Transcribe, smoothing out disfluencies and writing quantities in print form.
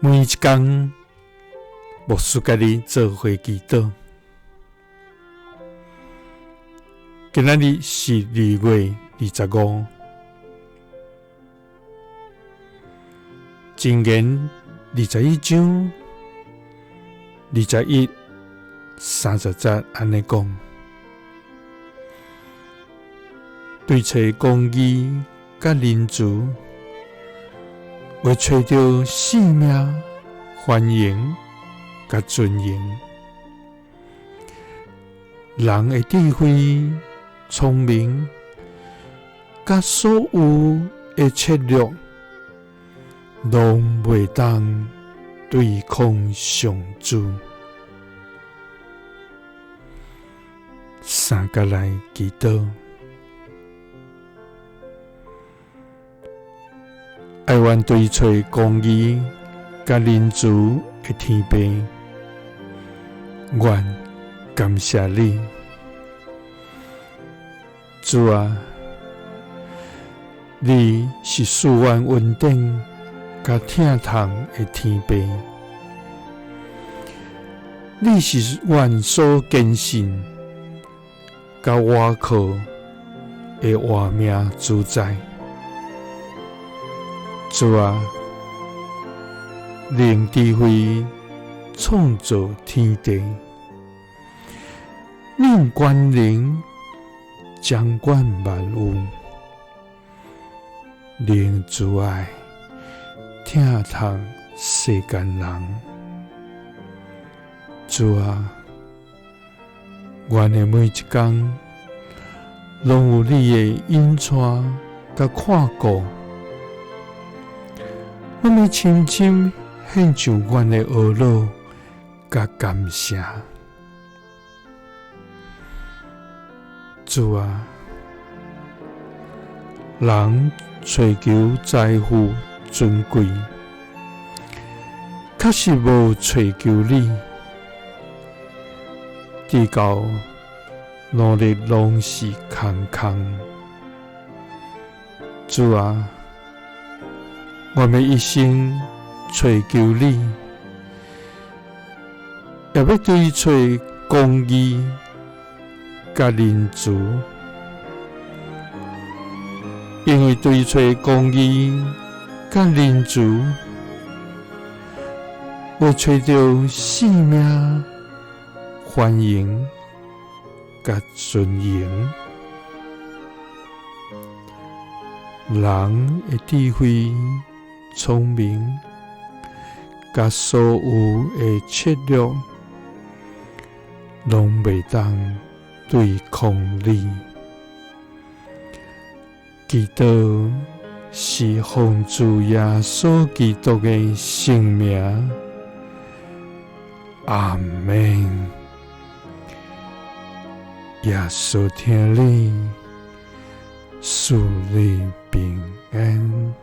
每一工，牧師佮你做伙祈禱。今仔日是2月25，箴言21章21、30節按呢講：追揣公義佮仁慈，會揣著性命、繁榮佮尊榮。人的智慧、聰明，佮所有的策略，攏袂當對抗上主。三佮來祈禱，愛阮追揣公義佮仁慈的天父，阮感謝你，主啊，你是賜阮恩典佮疼痛的天父，你是阮所堅信佮倚靠的活命主宰。主啊，你用智慧創造天地，你用權能掌管萬有，你用慈愛疼痛世間人。主啊，阮的每一工攏有你的引帶佮看顧，阮欲深深獻上阮的懊惱佮感謝。主啊，人揣求財富尊貴，確實無揣求你，直到努力攏是空空。主啊，阮欲一生揣求你，也欲追揣公義佮仁慈，因為追揣公義佮仁慈，會揣著性命、繁榮佮尊榮。人的智慧、聰明，佮所有的策略，攏袂當對抗你。祈禱是奉主耶穌基督的聖名，阿們。耶穌疼你，賜你平安。